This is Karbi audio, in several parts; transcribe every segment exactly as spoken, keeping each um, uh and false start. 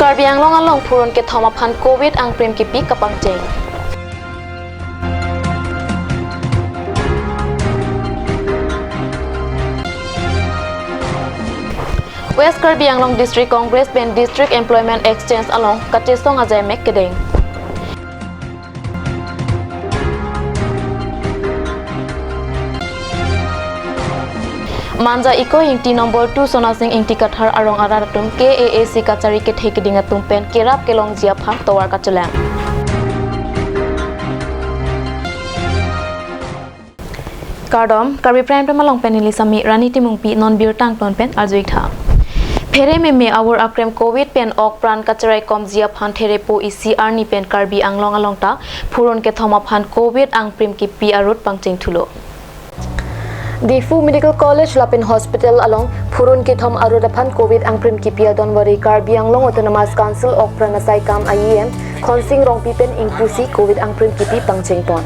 Karbi Anglong along phurun kethom aphan Covid angprim kipi kapangcheng. West Karbi Anglong District Congress pen District Employment Exchange along kachesong ajaimek kedeng. Manja Iko Ingti number two Sonasing Ingti Kathar arong arat atum K A A C kachari kethe keding atum pen kerap kelongji aphan tovar kachelang. Kardom, Karbi Prime Time along pen neli Sami Rani Timungpi, non birta angton pen arju-ik tha. Phere meme avur akrem Covid pen ok pran kacheraikomji aphan therepo isi arni pen Karbi Anglong along ta phurun kethom aphan Covid angprim kipi arut pangcheng thulo. Diphu Medical College lapen Hospital along phurun kethom arut aphan Covid angprim kipi adonvari Karbi Anglong Autonomous Council ok pran asai kam a E M Khonsing Rongpi pen ingpusi Covid angprim kipi pangchengpon.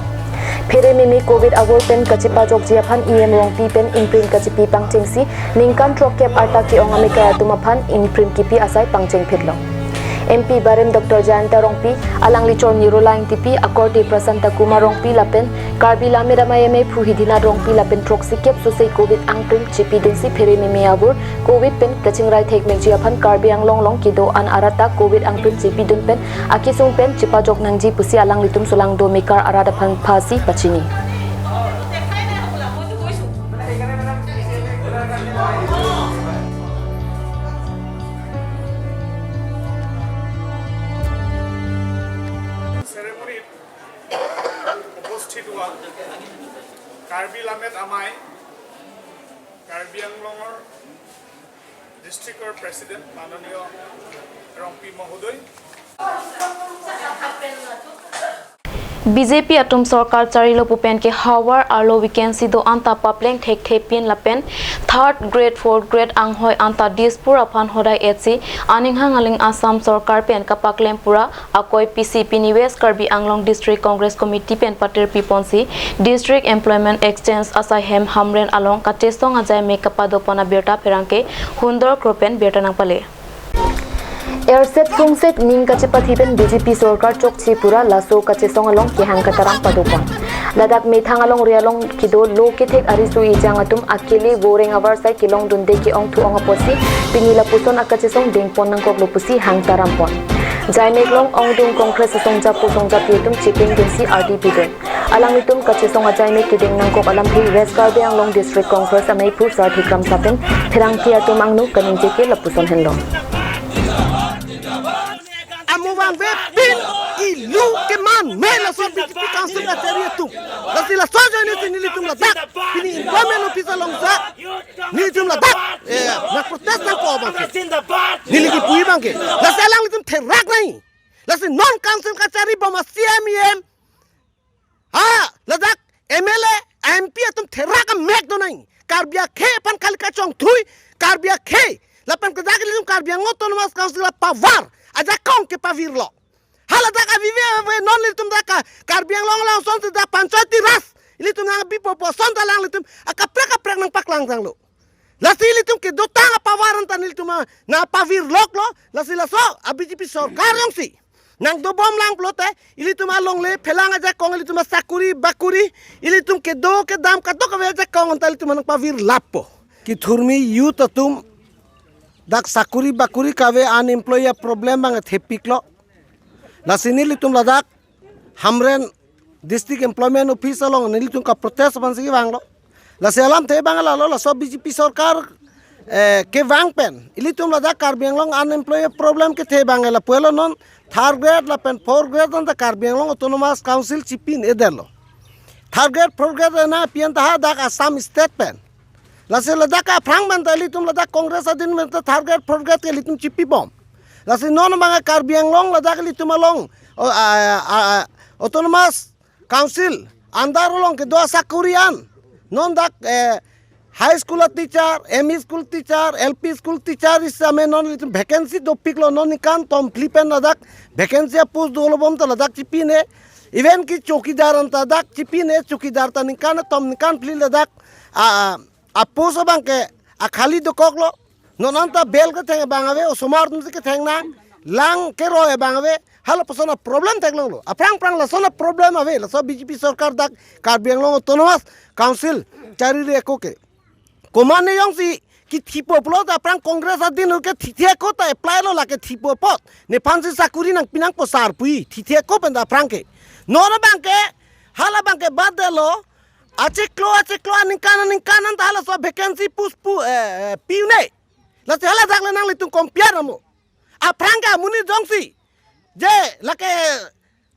Phere meme Covid avur pen kachepajokji aphan E M Rongpi pen ingprim kachipi pangchengsi ningkan throkkep arta ke-ong amekai atum aphan ingprim kipi asai pangchengphitlo. M P barem Doctor Jayanta Rongpi, alangli chon Nirola Ingtipi, akorte Prasanta Kumar Rongpi lapen Karbi Lammet Amei Amei Phu Hidinath Rongpi lapen throksikep sose Covid angprim chipidunsi phere meme avur Covid pen kachingrai thekmekji aphan Karbi Anglong along kedo-an arat ta Covid angprim chipidun pen akesung pen chepajok nangji pusi alanglitum solangdo mekar arat aphan phasi pachini. Ceremony উপস্থিত হোৱা কাৰ্বি লামেট আমাই কাৰ্বি আংলঙৰ ডিষ্ট্ৰিক্টৰ প্ৰেচিডেণ্ট মাননীয় ৰংপি মহোদয়। B J P atum sorkar charilo pu pen ke havar arlo vacancy do-an ta papleng thekthe pin lapen third grade, fourth grade anghoi anta Dispur aphan hodai etsi aning hang aling Assam sorkar pen kapaklem pura akoi pisi pini West Karbi Anglong District Congress Committee pen patirpi ponsi District Employment Exchange asai hem Hamren along kachesong ajaimek kapadopon abirta pherangke Hundor Kro pen birta nangpale. Erset pungsek ning kachepathi pen B J P sorkar chokche pura laso kachesong along kehang kataram padopon. Ladak methang alongri along kedo lo kethek ariso ejang atum akele voreng avarsai kelongdunde ke-ong thu-ong apotsi pini lapuson akachesong dengpon nangkoklo pusi hang tarampon. Jaimek along ongdung Congress asongjapo songjapi atum chepengdunsi ardi pidun. Alanglitum kachesong ajaimek kedeng nangkok alamthe West Karbi Anglong District Congress amei phu Sarthi Kramsa pen pherangke atum angno kaningje ke lapuson henlo. Amo vangve pin ilu keman me laso B J P council kachari atum. Lasi laso ajoine si nelitum ladak pini employment office along ja nelitum ladak, eh, nangprotest nangpo abangke. Neli kipu abangke. Lasi alanglitum therak nai. Lasi non council kachari bom a C M, E M, ha, ladak M L A, M P atum therak amek do nai. Karbi akhei aphan kali kachongthui, Karbi akhei. Lapen ladak ilitum Karbi Anglong Autonomous Council apovar ajakong kepavirlo. Ha ladak avive ave non ilitum dak Karbi Anglong along asonsi dak Panchayati Raj ilitum nangpipo pu ason ta alanglitum akaprek kaprek nangpaklangtanglo. Lasi ilitum kedotang apovar anta nelitum nangpavirloklo. Lasi laso a B J P sorkar jongsi nangdobom lang pulote ilitum alongle phelang ajakong ilitum asakuri bakuri ilitum kedo kedam kadokave ajakong anta ilitum nangpavirlappo. Kethurmi youth atum dak sakuri bakuri kave unemployed problem abang thepiklo. Lasi nelitum ladak Hamren District Employment Office along nelitum kaprotest abangsi kevanglo. Lasi alamthe abang lalo laso B J P sorkar, eh, kevang pen ilitum ladak Karbi Anglong unemployed problem kethe abang lapu-elo non third grade lapen fourth grade anta Karbi Anglong Autonomous Council chipinedetlo. Third grade, fourth grade ena pi anta hadak Assam State pen. Lasi ladak aphrang pen ta ilitum ladak Congress adin pen ta third grade, fourth grade ke ilitum chipibom. Lasi non abang Karbi Anglong ladak ilitum along, o, a, a, a, Autonomous Council under along kedo asakuri an. Non dak, eh, high school teacher, M E school teacher, L P school teacher isi ame non ilitum vacancy dopiklo non ningkan tom phli pen ladak vacancy apost dolobom ta ladak chipine. Even ke chowkidar anta dak chipine, chowkidar ta ningkan tom ningkan phli ladak a, a, apost abangke akhali dokoklo. Non anta bel ketheng abang ave, osomar atumsi ketheng nang. lang keroi abang ave, halapuson a-problem theklonglo. Aphrang phrang lason a-problem ave, laso B J P sorkar dak Karbi Anglong Autonomous Council chariri ako ke. Komane jongsi kethipo pulote aphrang Congress adin ke thithe ako ta apply lo lake thipo apot. Nephansi sakuri nangpi nangpo sar pu-i, thithe ako pen ta aphrang ke. Non abang ke, halabang ke badet lo, achiklo, achiklo, aningkan, aningkan anta halaso vacancy post pu, eh, eh, pi-un-e. Lasi haladak le nanglitum compare amo. Aphrang ke amonit jongsi je lake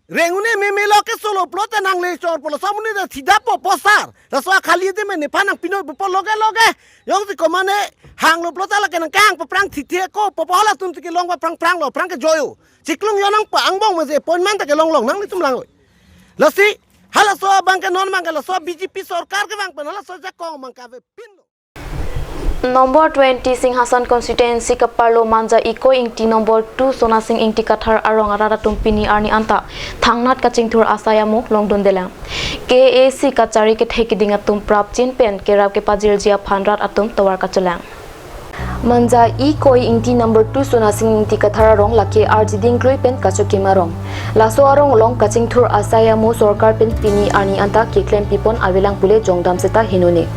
reng un-e meme lo ke solo pulote nangli chor pulo, laso amonit ta thidappo po sar. Laso akhali de me nephan nangpi noi pupo loge loge. Jongsi komane hanglo pulote lake nangkehang aphrang thithe ako pupo, halatum si kelong aphrang phrang lo, aphrang ke joyo. Chiklung jo nangpo angbong masi appointment ta kelong long nanglitum lang oi. Lasi halaso abang ke non abang ke laso B J P sorkar kevang pen halaso ajakong abang ke avepinlo. Number twenty Singhasan constituency kaparlo Manja Ikoi Ingti number two Sonasing Ingti Kathar arong arat atum pini arni anta thangnat kachingthur asai amo longdundelang. K A A C kachari kethe keding atum prapjin pen kerap kepajirji aphan rat atum tovar kachelang. Manja Ikoi Ingti number two Sonasing Ingti Kathar arong lake arjiding klui pen kachokim arong. Laso arong along kachingthur asai amo sorkar pen pini arni anta keklem pipon avelang pule jongdam seta hinone.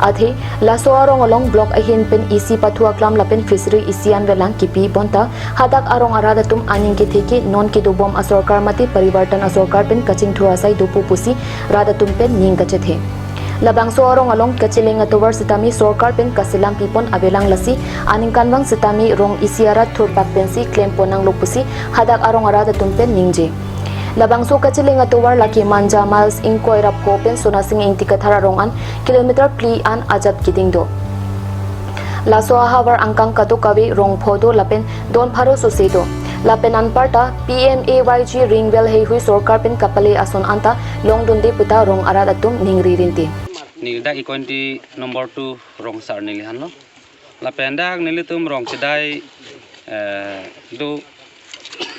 Athe laso arong along block ahin pen isi pathu aklam lapen fishery isi anvelang kipi bonta hadak arong arat atum aning ketheke non kedobom asorkar mate parivartan asorkar pen kachingthur asai dopo pusi rat atum pen ning kachethe. Labangso arong along kacheleng atovar sitame sorkar pen kaselam pipon avelang lasi aningkanvang sitame rong isi arat thurpak pensi klempon nanglo pusi hadak arong arat atum pen ningje. Labangso kacheleng atovar lake Manja Miles Ingkoi Rapko pen Sonasing Ingti Kathar arong an kilometer phli an ajat keding do. Laso ahavar angkang kadokave rong pho do lapen don pharo sose do. Lapen anparta P M A Y G ring well heihui sorkar pen kapale ason anta longdunde puta rong arat atum ningri rinte. Neli dak Ikoi Ingti number two rong sar neli hanlo. Lapen dak nelitum rong chedai, eh, do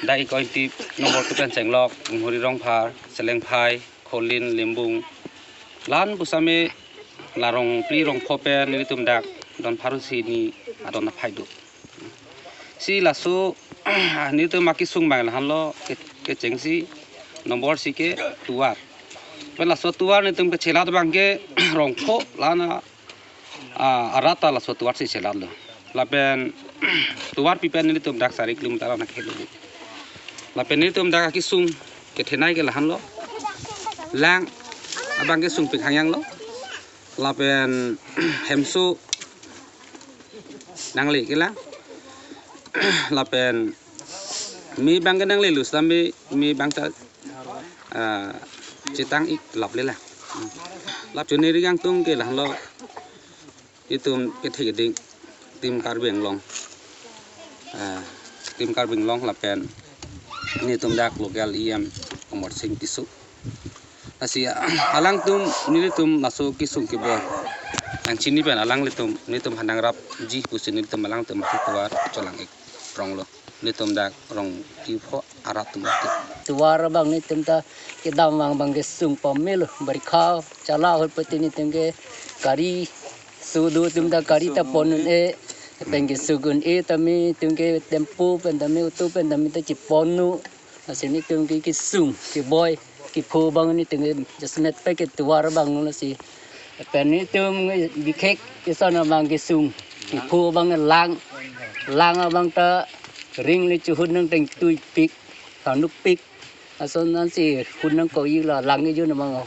dak Ikoi Ingti number two pen Chenglok, Umhuri Rongphar, Selengphai, Kholin, Limbung. La-an pusitame la rong phli rong pho pen nelitum dak don pharo sini adon aphai do. Si laso nelitum akesung abang lahenlo ke, kechengsi number isi ke tovar. Pen laso tovar nelitum kechelat abang ke rong pho la-an a, a, arat ta laso tovar si chelatlo. Lapen tovar pi pen nelitum dak sari kilometer an akhelo. Lapen nelitum dak akesung kethenei ke lahenlo. Lang abang ke sungpik hangyanglo. Lapen hemso nangle kelang. Lapen me abang ke nanglelo sitame me abang ta, ah, chetang-ik laple lang. Lap chuneri kangtung ke lahenlo. Itum kethe keding Team Karbi Anglong. Ah, Team Karbi Anglong lapen nelitum dak local E M Amarsing Tisso. Lasi, ah, alangtum nelitum laso kesung keboi nangchini pen alanglitum nelitum aphan nangrapji pusi nelitum alangtum aphan tovar chelang-ik ronglo. Nelitum dak rong phli pho arat atum ati. Tovar abang nelitum ta kedam vang abang kesung pamelo, barikha chala ahut pati nelitum ke gari sudu atum ta gari ta pon un-e, pen kesung un-e tame nelitum ke tempo pen tame auto pen tame ta chepon un-e. Lasi nelitum ke kesung keboi kepho abang nelitum ke jasemet pen ke tovar abang lo lasi. Pen nelitum bikhek keson abang kesung kepho abang lang, lang abang ta ring le chehun nangteng tuipik, kanupik. Ason ansi hun nangkoi la lang kejun abang o.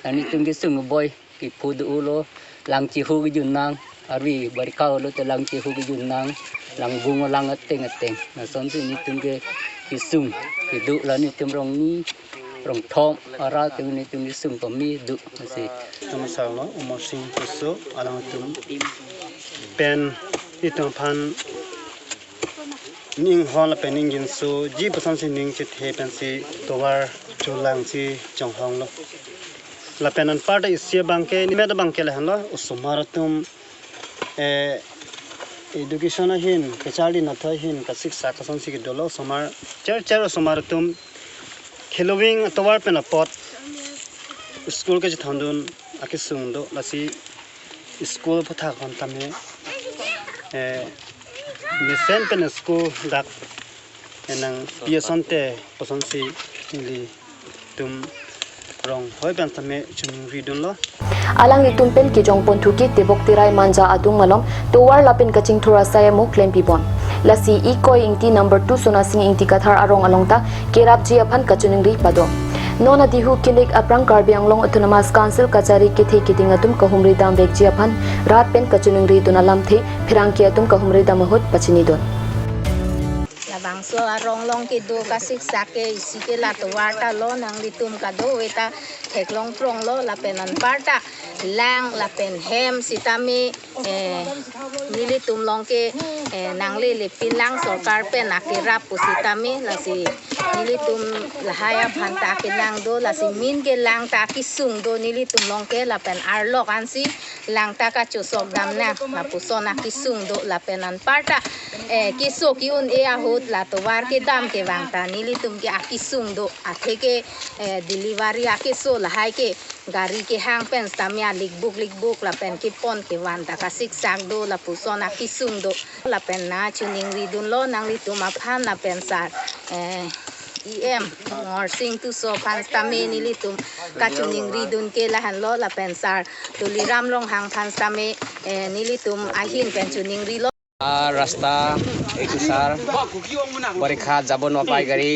Nelitum kesung keboi kepho do-o lo, lang cheho kejun nang, arvi barikha lo te lang cheho kejun nang, lang bung lang ateng ateng. Lasonsi nelitum ke kesung kedo la nelitum rong ni, rong thom arat atum nelitum kesung pame do lasi. Tum salo Amarsing Tisso alangtum pen itum aphan ning hon lapen ning ginsoji puson si ning chethe pensi tovar chelangsi chonghonglo. Lapen anparta isi abang ke nimet abang ke lahenlo, osomar atum, eh, education ahin kacharli nathoi ahin kasiksak asonsi kedolo osomar, cher cher osomar atum kheloving atovar pen apot school kachethandun akesung do lasi school aphuthak hon tame, eh, mesen pen school dak Nangpi asonte kosonsi nelitum rong hoi pen tame choningri dunlo. Alanglitum pen kejongpon thuke Tebok Terai Manja adung malom tovar lapen kachingthur asai amo klempipon. Lasi Ikoi Ingti number two Sonasing Ingti Kathar arong along ta kerapji aphan kachoningri pado. Non adihu kinik aphrang Karbi Anglong Autonomous Council kachari kethe keding atum kahumri damvekji aphan rat pen kachoningri dun alamthe pherangke atum kahumri dam ahut pachinidun. Labangso arong along kedo kasiksak ke isi ke la tovar ta lo, nanglitum kadokave ta theklong pronglo, lapen anparta lang lapen hem sitame, eh, nelitum along ke, eh, nanglelepin lang sorkar pen akerap pusitame, lasi nelitum lahai aphan ta akenang do, lasi min ke lang ta akesung do nelitum along ke, lapen arlok ansi lang ta kachosok damnang, lapuson akesung do, lapen anparta, eh, keso ke-un-e ahut la tovar kedam kevang ta nelitum ke akesung do, atheke, eh, delivery akeso lahai ke gari kehang pen sitame alikbuk likbuk lapen kepon kevan ta kasiksak do, lapuson akesung do, lapen nangchoningri dunlo nanglitum aphan lapen sar, eh, E M Amarsing Tisso aphan sitame nelitum kachoningri dun ke lahenlo, lapen sar Tuliram Ronghang aphan sitame, eh, nelitum ahin pen choningrilo. আর রাস্তা এইটো ছাৰ, পৰীক্ষাত যাব নাপায় গাড়ী।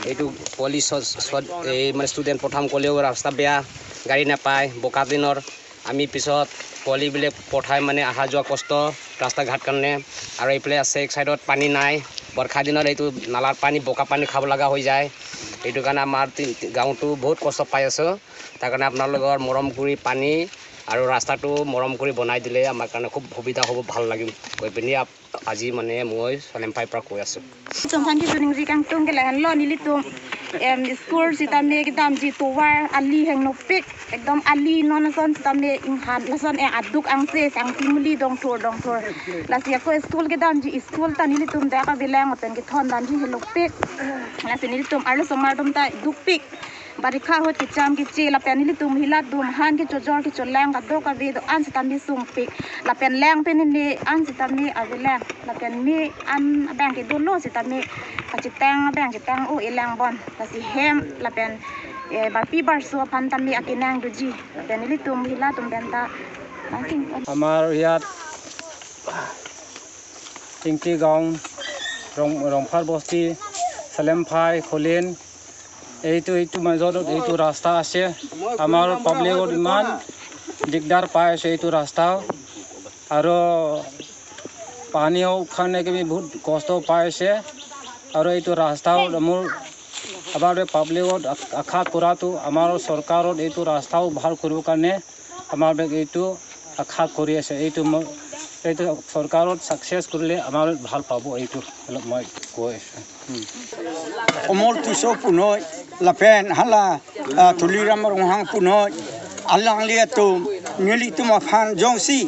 এইটো পোৱালি চ-, চ-, এই মানে ষ্টুডেণ্ট প্ৰথম ক'লেও ৰাস্তা বেয়া, গাড়ী নাপায়। বোকা দিনৰ আমি পিছত পোৱালিবিলাক পঠাই মানে অহা যোৱা কষ্ট ৰাস্তা ঘাট কাৰণে। আৰু এইফালে আছে এক চাইডত পানী নাই, বৰ্ষা দিনত এইটো নালাৰ পানী, বোকা পানী খাব লগা হৈ যায়। এইটো কাৰণে আমাৰ তি-, গাঁওটো বহুত কষ্ট পাই আছো। তাৰ কাৰণে আপোনালোকৰ মৰম কৰি পানী আৰু ৰাস্তাটো মৰম কৰি বনাই দিলে আমাৰ কাৰণে খুব সুবিধা হ'ব, ভাল লাগিম কৈ পিনি আপ-, আজি মানে মই চলেমফাইৰ পৰা কৈ আছো। Choningri kangtung ke lahenlo, nelitum, em, school sitame kedamji tovar ali hengnopik, ekdom ali non ason sitame inghan lason, eh, aduk angse sang timuli dongthur dongthur. Lasi ako school kedamji school ta nelitum dak avelang lapen kethon damji hengnopik. Lasi nelitum arlosomar atum ta dukpik. Barikha ahut kecham keche lapen nelitum hilat dum han kechojor kecholang kadokave do-an sitame sungpik. Lapen lang pen ne an sitame avelang. Lapen me an abang ke dolo sitame kachetang abang chetang o-e lang bon. Lasi hem lapen, eh, barpi barso aphan tame akenang doji. Lapen nelitum hilat atum pen ta langsing. আমাৰ ইয়াত টিংকি গাঁও, ৰং-, ৰংফাৰ বস্তি, চেলেমফাই, খলিন, এইটো, এইটো মাজত এইটো ৰাস্তা আছে। আমাৰ পাব্লিকত ইমান দিগদাৰ পাই আছে এইটো ৰাস্তা। আৰু পানীও কাৰণে কিবি বহুত কষ্ট পাই আছে। আৰু এইটো ৰাস্তাও মোৰ আমাৰ পাব্লিকত আ-, আশা কৰাটো আমাৰ চৰকাৰত এইটো ৰাস্তাও ভাল কৰিবৰ কাৰণে আমাৰ এইটো আশা কৰি আছে। এইটো মই, এইটো চৰকাৰত ছাকচেছ কৰিলে আমাৰ ভাল পাব, এইটো অলপ মই কৈ আছোঁ। Amar Tisso punoi, lapen hala, ah, Tuliram Ronghang punoi, alanglitum, nelitum aphan jongsi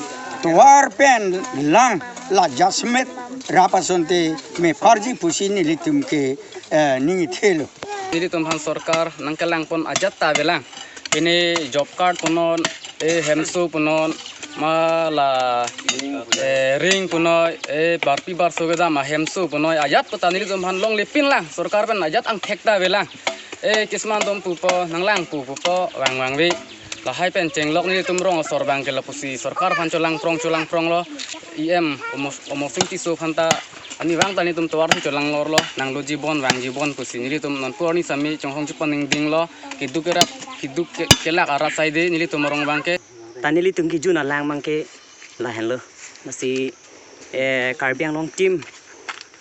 tovar pen lang la jasemet rap asonte meparji pusi nelitum ke, eh, ningithelo. Nelitum aphan sorkar nangkelangpon ajat ta avelang. Pini job card punon, eh, hemso punon, ma la, eh, ring punoi, eh, barpi barso kedam ahemso punoi, ajat puta nelitum aphan longlepin lang, sorkar pen ajat angthek ta avelang. Eh, kisman dom pupo, nanglang pu pupo, vang vangve. Lahai pen chenglok nelitum rong asor abang ke lapusi sorkar aphan cholangprong cholangpronglo, E M Amar-, Amarsing Tisso aphan ta, ani vang ta nelitum tovar si cholanglorlo, nangloji bon vangji bon pusi nelitum nonpu arni sami chonghong chupan ningdinglo, keduk kerap, keduk ke-, kelak arat saide nelitum arong abang ke. Ta nelitum kejun alang abang ke lahenlo. Lasi, eh, Karbi Anglong team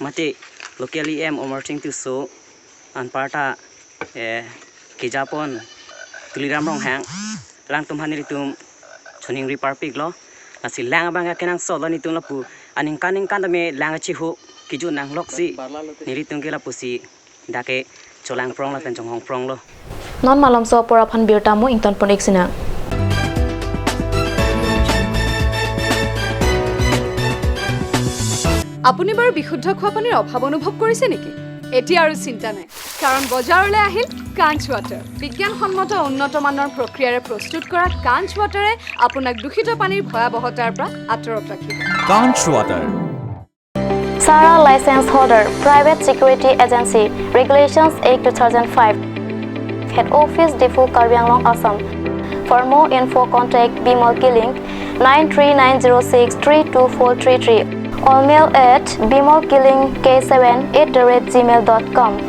mate local E M Amarsing Tisso anparta, eh, kejapon Tuliram Ronghang, alangtum aphan nelitum choningri parpiklo. Lasi lang abang akenangsotlo nelitum lapu aningkan ningkan tame lang achihu kejun nangloksi nelitum ke lapusi dak ke cholangprong lapen chonghongpronglo. Non malomso apor aphan birta mo ingtonpon-ik sinang. আপুনি বাৰু বিশুদ্ধ খোৱা পানীৰ অভাৱ অনুভৱ কৰিছে নেকি? এতিয়া আৰু চিন্তা নাই, কাৰণ বজাৰলৈ আহিল কাঞ্চ ৱাটাৰ। বিজ্ঞানসন্মত উন্নত মানৰ প্ৰক্ৰিয়াৰে প্ৰস্তুত কৰা কাঞ্চ ৱাটাৰে আপোনাক দূষিত পানীৰ ভয়াৱহতাৰ পৰা আঁতৰত ৰাখিব। Kanch Water। Tara license holder, private security agency, Regulations Act two thousand five. Head office Diphu, Karbi Anglong, Assam. For more info, contact Bimal Killing, nine three nine zero six three two four three three, or mail at bimal killing k seven at the rate gmail dot com.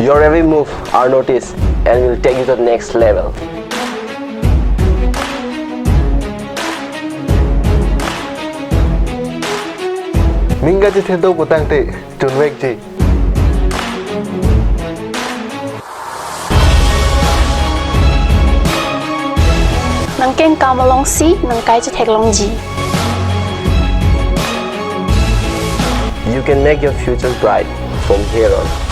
Your every move are noticed and will take you to the next level. Ning kachethek do putangte, chunvekji. Nangkengkam alongsi nangkai chetheklongji. You can make your future bright from here on.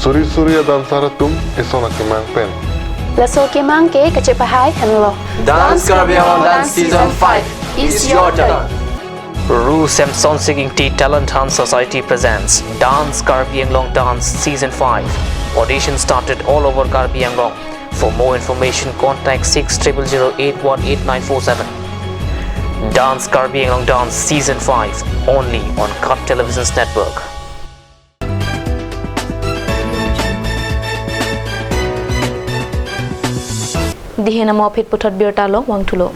Suri suri adamsar atum, eson akemang pen. Laso kemang ke kachepahai henlo. Dance Karbi Anglong Dance Season five is your turn. Ru Semson Singh Ingti Talent Hunt Society presents Dance Karbi Anglong Dance Season five. Audition started all over Karbi Anglong. For more information, contact six triple zero eight one eight nine four seven. Dance Karbi Anglong Dance Season five, only on Cut Televisions Network. Dihin amo aphi puthot birta along vangthulo.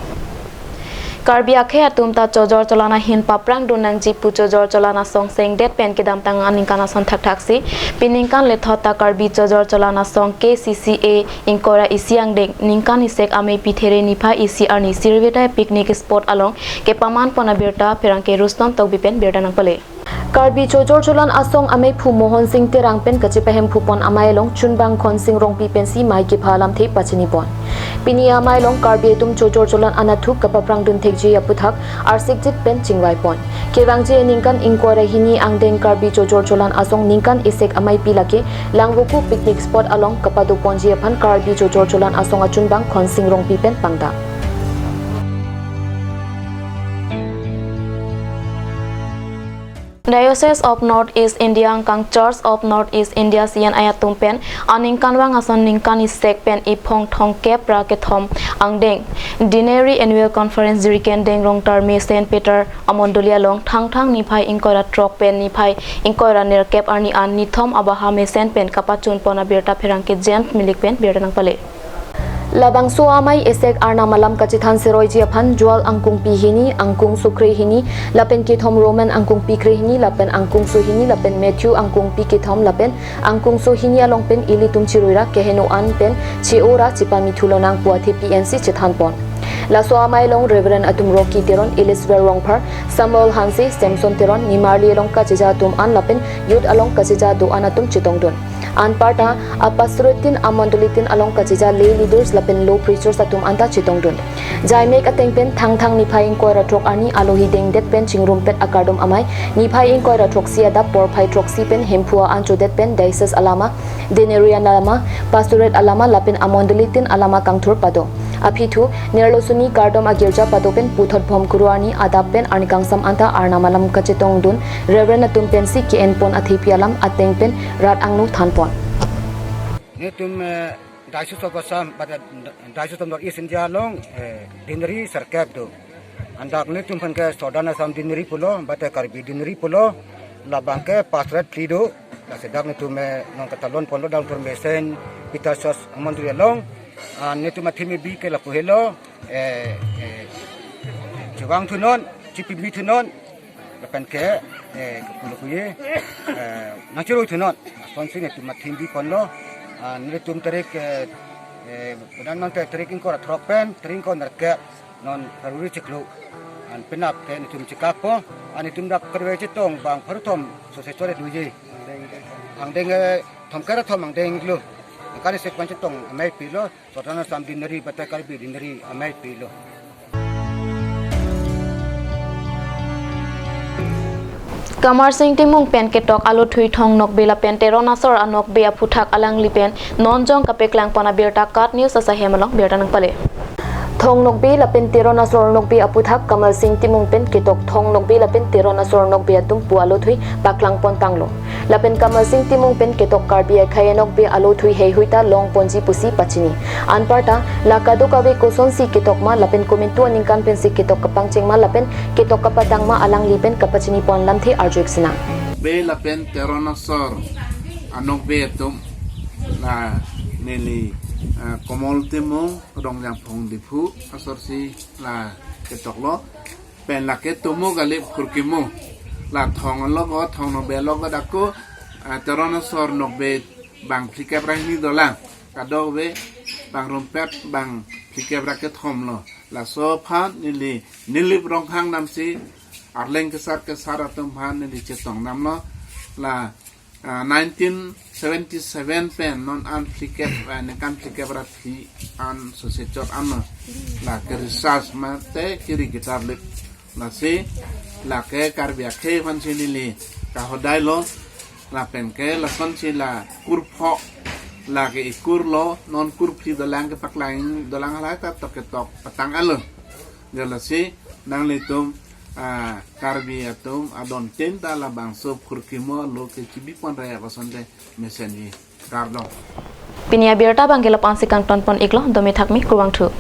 Karbi akhei atum ta chojor cholan ahin paprangdun nangji pu chojor cholan asong sengdet pen kedamtang aningkan ason thakthaksi, pini ningkan lethot ta Karbi Chojor Cholan Asong K C C A ingkoi ra isi angdeng ningkan isek amei pithere niphai isi arni Sirvita picnic spot along kepaman pon abirta pherangke Rustom Tokbi pen birta nangpale. Karbi Chojor Cholan Asong ameiphu Mohon Singh Terang pen kachepahemphu pon amei along chunbang Khonsing Rongpi pensi mei kepha alamthe pachini pon. Pini amei along Karbi atum chojor cholan anatthu kapaprangdun thekji aputhak arsikjit pen chingvai pon. Kevangji aningkan ingkoi ra hini angdeng Karbi Chojor Cholan Asong ningkan isek ameipi lake Langvoku picnic spot along kapado ponji aphan Karbi Chojor Cholan Asong achunbang Khonsing Rongpi pen pangdak. Diocese of North East India angkang Church of North East India C N I atum pen aningkanvang ason ningkan isek pen iphong thomkep ra kethom angdeng Deanery Annual Conference jirikhen Dengrongtar mesen Peter amondoli along Thangthang niphai ingkoi ra throk pen niphai ingkoi ra nerkep arni an nithom abaha mesen pen kapachun pon abirta pherangke James Milik pen birta nangpale. Labangso amei isek Arnam alam kachethan seroiji aphan Joel angkungpi hini, angkung sukre hini, lapen kethom Roman angkungpi krehini, lapen angkung sohini, lapen Matthew angkungpi kethom, lapen angkung sohini along pen ilitum chirui ra keheno an pen che-o ra chepame thulonang pu athepi ensi chethan pon. Laso amei along Reverend atum Rocky Teron, Elizabeth Rongphar, Samuel Hanse, Samson Teron, nimarli along kacheja atum an lapen youth along kacheja do-an atum chetongdun. Anparta apastorate tin amondoli tin along kacheja lay leaders lapen law preachers atum anta chetongdun. Jaimek ateng pen Thangthang niphai ingkoi ra throk arni alohi dengdet pen chingrumpet akardom amei niphai ingkoi ra throksi adap porphai throksi pen Hemphu a-an chodet pen diocese alama, deanery alama, pastorate alama lapen amondoli tin alama kangthur pado. Aphi thu nerlo suni kardom agirja pado pen puthot bhomkuru arni adap pen arni kangsam anta Arnam alam kachetongdun Reverend atum pensi ke-en pon athepi alam ateng pen rat angno than pon. Netum, eh, Diocese of Assam, but, eh, Diocese of North East India along, eh, deanery sirkep do. Andak netum aphan ke Southern Assam Deanery pulo, but, eh, Karbi Deanery pulo, labang ke pastorate phli do, lasi dak netum, eh, non katalon ponlo Dangtur mesen Peter Church amondoli along, ah, netum atheme bi ke lapu helo, eh, eh, chevang thunon, chepame thunon, lapen ke, eh, kepulo kuye, eh, nangchirui thunon. Asonsi netum atheme bi ponlo, ah, netum tarik, eh, eh, penang nang tarik ingkoi ra throk pen, tarik ingkoi ra nerkep, non February chiklo. An penap ke netum chekakpo, an netum dak kerwe chetong bang pharo thom sose chore doji. Angdeng, eh, thomkep ra thom angdeng lo. Angkan isek pen chetong ameipi lo. Southern Assam Deanery, but, eh, Karbi Deanery ameipilo. Kamarsing Timung pen ketok Aluthui Thong nokbe lapen Teron asor anokbe aphuthak alangli pen nonjong kapeklang pon abirta KAT News asahem along birta nangpale. Thong Nokbe lapen Teron Asor Nokbe aputhak Kamal Singh Timung pen ketok Thong Nokbe lapen Teron Asor Nokbe atum pu alothui paklang pon tanglo. Lapen Kamal Singh Timung pen ketok Karbi akhei anokbe alothui heihui ta long ponji pusi pachini. Anparta la kadokave kosonsi ketok ma lapen komantu aningkan pensi ketok kapangcheng ma lapen ketok kapatang ma alangli pen kapachini pon lamthe arju-ik sinang. Be lapen Teron Asor anokbe atum la neli, ah, Komol Timung, Rongjangphong Diphu asorsi la ketoklo. Pen lake Tumu Galip Khurkimo. La Thong Nokbe, Thong Nokbe along ako, ah, Teron Asor Nokbe bang phlikep ra hini dolang. Kadokave bang rumpet bang phlikep ra kethom lo. Laso aphan neli Nilip Rongkhang damsi arleng kesar kesar atum aphan neli chetong damlo. La, ah, nineteen seventy-seven pen non an phlikep, ah, ningkan phlikep ra phli an sosechot anlo. Lake research mate kiri guitar lip. Lasi lake Karbi akhei aphansi neli kahodai lo. Lapen ke lasonsi la kurpho lake ikur lo, non kurphli dolang kepaklang dolang halai ta tok ketok patang alo. Jalasi nanglitum, ah, Karbi atum adon tin ta labangso Khurkimo lo kechibi pon raya kosonte mesenji. Kardom. Pini abirta bangke lapu-an si kangton pon-iklo, domi thakmi, kurvangthu.